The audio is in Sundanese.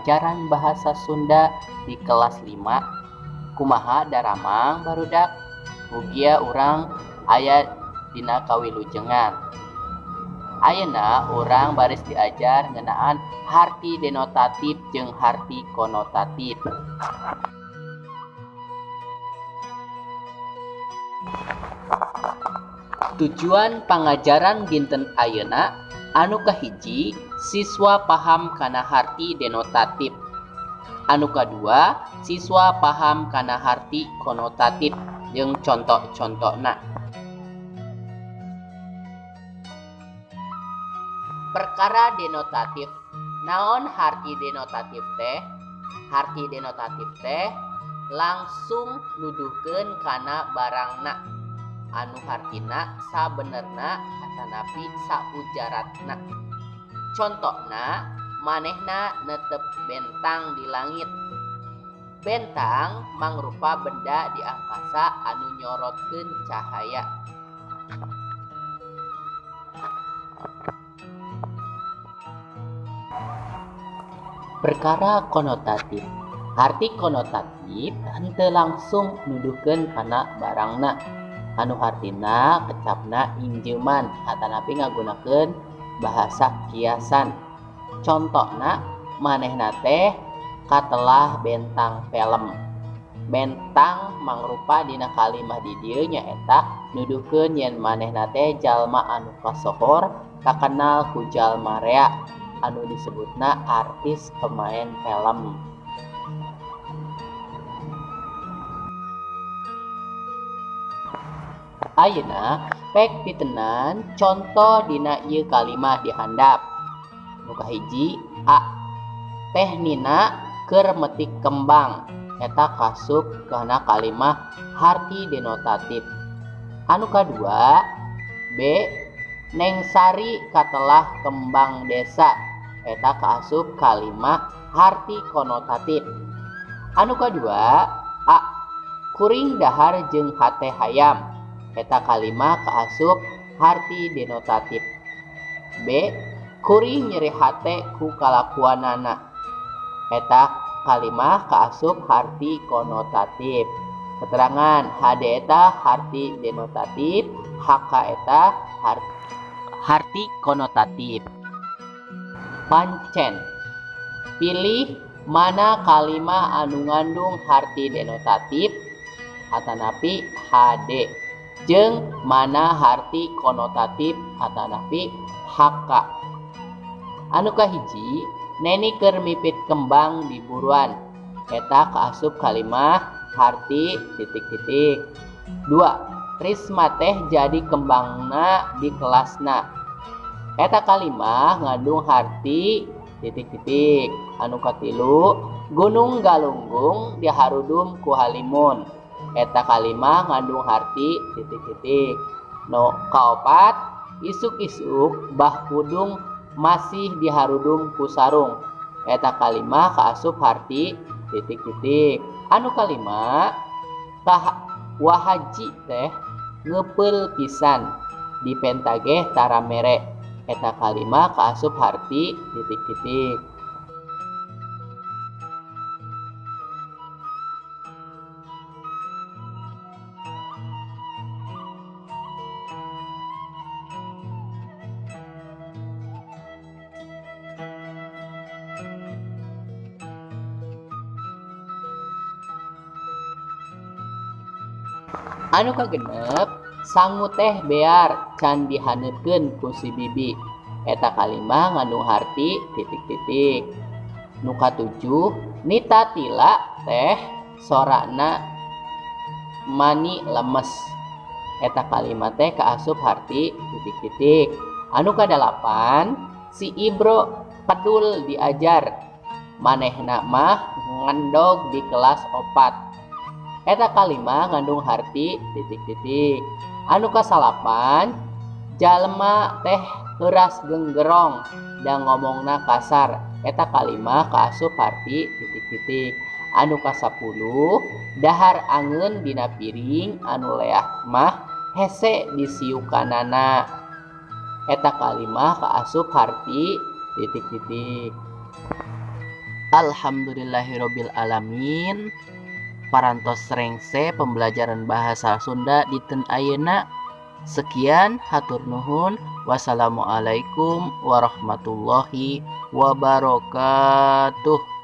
Pelajaran Bahasa Sunda di kelas 5. Kumaha daramang barudak? Mugia urang aya dina kawilujengan. Ayeuna urang baris diajar ngeunaan harti denotatif jeung harti konotatif. Tujuan pangajaran dinten ayeuna anu kahiji siswa paham kana harti denotatif. Anu kadua siswa paham kana harti konotatif jeung conto-contona. Perkara denotatif. Naon harti denotatif teh? Harti denotatif teh langsung nuduhkeun kana barangna anu hartina sabenerna atanapi saujaratna. Contona manehna netep bentang di langit. Bentang mangrupa benda di angkasa anu nyorotkeun cahaya. Perkara konotatif. Harti konotatif henteu langsung nuduhkeun kana barangna anu hartina kecapna injeuman atanapi ngagunakeun bahasa kiasan. Contona manehna teh katelah bentang film. Bentang mangrupa dina kalimah di dieu nyaeta nuduhkeun yen manehna teh jalma anu kasohor kakenal ku jalma rea anu disebutna artis pemain film. Ayeuna pek pitenan conto dina ieu kalimah di handap. Nu kahiji A. Teh Nina keur metik kembang eta kasup kana kalimah harti denotatif. Anu kadua B. Neng Sari katelah kembang desa eta kaasup kalimah harti konotatif. Anu kadua A. Kuring dahar jeung hate hayam eta kalimah kaasup harti denotatif. B. Kuring nyeri hate ku kalakuanana eta kalimah kaasup harti konotatif. Keterangan HD eta harti denotatif, HK eta harti konotatif. Pancen pilih mana kalimah anu ngandung harti denotatif atanapi HD jeung mana harti konotatif atanapi HK. Anu kahiji Neni keur mipit kembang di buruan eta kaasup kalimah harti titik-titik. 2. Risma teh jadi kembangna di kelasna eta kalimah ngandung harti titik-titik. Anu katilu Gunung Galunggung diharudum ku halimun eta kalimah ngandung harti titik-titik. Nu kaopat isuk-isuk bah kudung masih diharudum ku sarung eta kalimah kaasup harti titik-titik. Anu kalima wahaji teh ngepeul pisan dipentageh tara mere eta kalimah kaasup harti titik-titik. Anu kagenep sangu teh bear can dihaneutkeun ku si bibi eta kalimah ngandung harti titik-titik. Nu katujuh Nita Tila teh sorana mani lemes eta kalimah teh kaasup harti titik-titik. Anu kadalapan si Ibro pedul diajar manehna mah ngendog di kelas 4 eta kalimah ngandung harti titik-titik. Anu kasalapan jalma teh heuras genggerong dan ngomongna kasar eta kalimah kaasup harti titik-titik. Anu kasapuluh dahar angeun dina piring anu leah mah hese disiukanana eta kalimah kaasup harti titik-titik. Alhamdulillahirabbil alamin. Parantos rengse pembelajaran bahasa Sunda dinten ayeuna. Sekian, hatur nuhun. Wassalamualaikum warahmatullahi wabarakatuh.